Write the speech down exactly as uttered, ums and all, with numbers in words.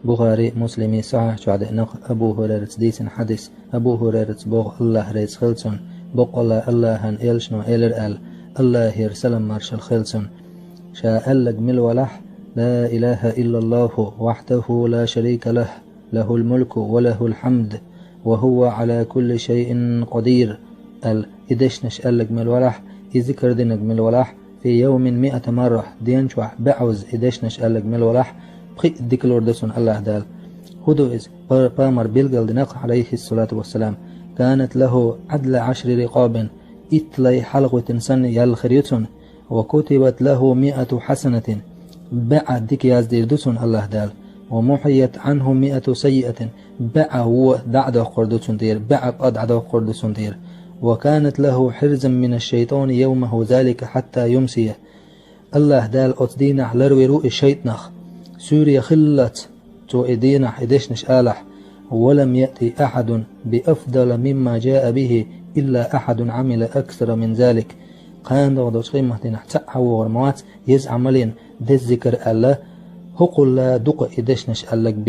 Бухари, Муслими сахьихь чохь деана Абу Хурайраца дийцина хьадис. Абу Хурайраца боху, Аллах реза хила цунна, боккъала Аллахьан элчано элира аьлла, Аллахьера салам-маршалла хила цунна. Ша аьлларг мила валахь: «لا إله إلا الله وحده لا شريك له، له الملك وله الحمد وهو على كل شيء قدير», аьлла, и дешнаш аьлларг мила валахь, и зикр динарг мила валахь, «في يوم مائة مرة», ден чохь баьӀазза и дешнаш аьлларг мила валахь, пхиъ дика лур ду цунна Аллах Дала. ХӀун ду иза? Па-, пайхамар билгал дина-кх, عليه الصلاة والسلام: «كانت له عدل عشر رقاب», итт лай хьалхавитина санна ял хир ю цунна, «وكتبت له مائة حسنة», баьӀ дика яздийр ду цунна Аллах Дала, «ومحيت عنه مائة سيئة», баьӀ вон дӀа а доккхур ду цунна тӀера, баьӀ къа дӀа а доккхур ду цунна тӀера, «وكانت له حرزا من الشيطان يومه ذلك حتى يمسي». Аллах Дала оцу дийнахь ларвийр ву и шайтӀанах, суьйре хиллалц цо и дийнахь и дешнаш алахь: «ولم يأت أحد بأفضل مما جاء به إلا أحد عمل أكثر من ذلك». Кхана догӀу долчу къематдийнахь цхьаъ а вогӀур ма вац, еза Ӏамал йина, деза зикр аьлла, хӀокхула дукха и дешнаш аьлларг